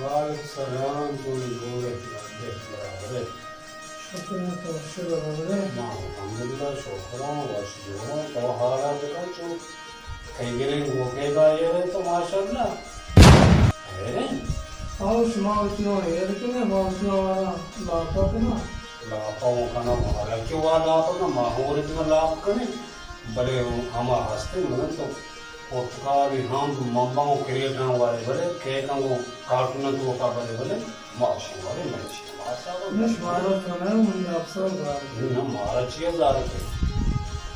وعلیکم سلام، تو جوڑ ئے؟ برابر ئے؟ شکر اِنت، تو وش ئے، برابر ئے؟ ما الحمدللہ شکر آں، وش جوڑ آں۔ تو حالا بکن، چو کئی گریں گوکے گا ایر ئے تو ماشاءاللہ۔ ایر ئے؟ آؤ، شما وتی نوں ایر کن ئے، ما وتی نوں لاپا کناں۔ لاپا اوں کناں، حالانکہ وا لاپا کناں، ما ہوں وتی نوں لاپ کنیں، بلے ہما ہستیں، من تو پرتکالی ہم منبع و کریٹاں وارے، بلے کیکاں و کارٹوناں توکا، بلے، بلے ماشاءاللہ، بلے من چی ماشاءاللہ۔ نہ، شمارا چونہ، منی افسر زار۔ نہ، مارا چیا زار کئے؟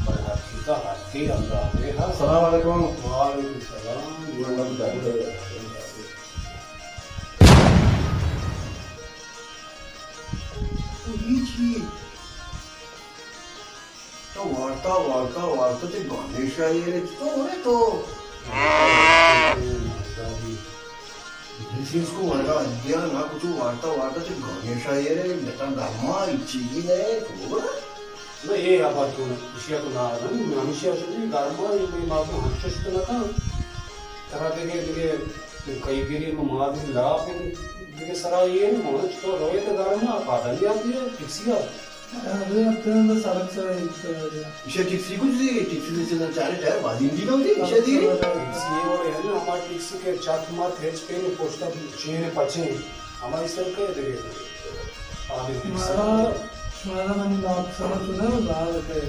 بلے ہر چیزا حدے اندازے ہست۔ السلام علیکم۔ وعلیکم السلام۔ تو ہیچ ہی تو وارتا، وارتا، وارتا، تئی گامیشا ایر ئے، تو اڑے تو۔ جنسیس کو ورگا دیا نہ کچھ وارتا، وارتا، تئی گامیشا ایر ئے، بتا گرما، چیزی نہ ئے، تو اڑے۔ نہ، اے ہبر تو نہ، اشیا تو نہ، نہ، ہمیشہ شدی گرما، یہ کوئی بات نہ، ہنچش تو نہ کن۔ ترا دگہ، دگہ، کئی گری، ما دگہ لاپ، دگہ سرا یہ نہ، تو روئے تو گرما، پادا نہیں آتی ہے، کسی کا۔ ارے، اب تو ہم سڑک سے ایسے ٹیکسی کچھ دی، ٹیکسی سے چلنا چاہ رہے، ٹائر بازی نہیں ہوتی، پیچھے دی۔ ٹیکسی یہ ہو رہے ہیں نا، ہماری ٹیکسی کے چک مت ہچ پہ نہیں پوچھتا، چین پچے ہیں۔ ہماری سر کہہ دے۔ آدمی ٹیکسی مارا، مارا من لاپ سمجھ نہ زار کئے۔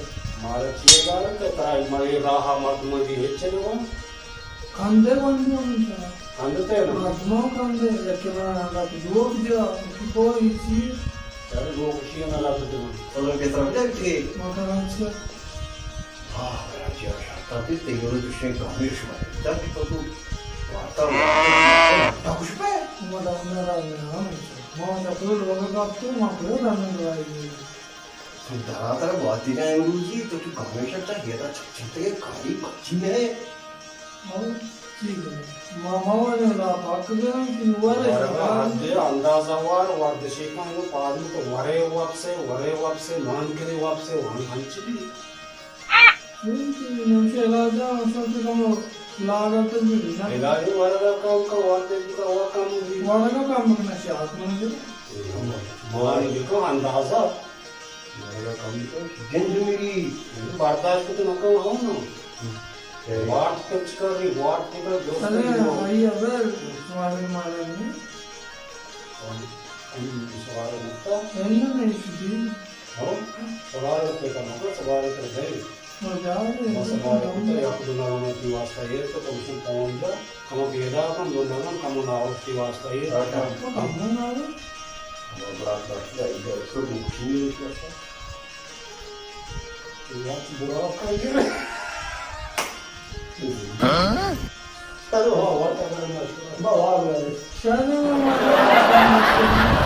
مارا چیئے زار کئے، ترا مارے راہ مردم دی ہچ نہ ہو۔ کندے بندے ہم انسان۔ کندے تے نا؟ مردماں کندے، یکے منا نالا تو دور دیا، کہ کوئی چیز۔ چلو، لوگ کشی نالا تو دور۔ چلو، بہتر ہو جائے کہ۔ مکان اچھا۔ واہ، راجی آ شاتا تے تیرو تو شے گامی شمار۔ تاکہ تو تو وارتا، وارتا، وارتا کچھ پہ۔ مدام نہ راج نہ ہم۔ ما چکر لوگ کا تو ما کو دام نہ راج۔ تو درا ترا گواتی کا امروزی، تو تو گامی شتا ہیرا چک چک تے کاری بچی نہ ہے۔ او، چی کرے؟ ماما والے لا پاک گرن کہ نوارے ورگا شکار۔ حد اندازہ وار، وردشی کن، وہ پادو تو ورے واپسے، ورے واپسے، مان کرے واپسے، وان ہنچ بھی۔ چون کہ نمشے علاج آ، ہمشون کہ کم لاگا تو بھی نا۔ علاج ورگا کم کا، وردشی کا وہ کم بھی۔ ورگا کم بکنا چاہت من بھی۔ مان جو کو اندازہ۔ مارا کم تو گند میری۔ برداشت کو تو نہ کرو ہم نا۔ واٹ کچ کر رہی، واٹ کو تو جو ارے، کرو۔ آئی ابر، مارے مارا نہیں۔ ہم سوار متا۔ نہیں، نہیں، شدی۔ ہو؟ سوار پہ کم کو، سوار کر گئے۔ ما جا رہے ہیں۔ ما سوار کتا، یا خود نہ ہونا کی واسطہ یہ تو کم سے کم پہنچ جا۔ کمو پیدا کن، دو نگن، کمو ناوش کی واسطہ یہ۔ اچھا۔ کمو ناوش؟ ہمارا برات باقی ہے، ادھر تو روکی نہیں اس واسطہ۔ تو یار تو برا کر دے۔ ہاں؟ چلو، ہاں، ہاں، چلو، ہاں، ہاں، ہاں۔ شاید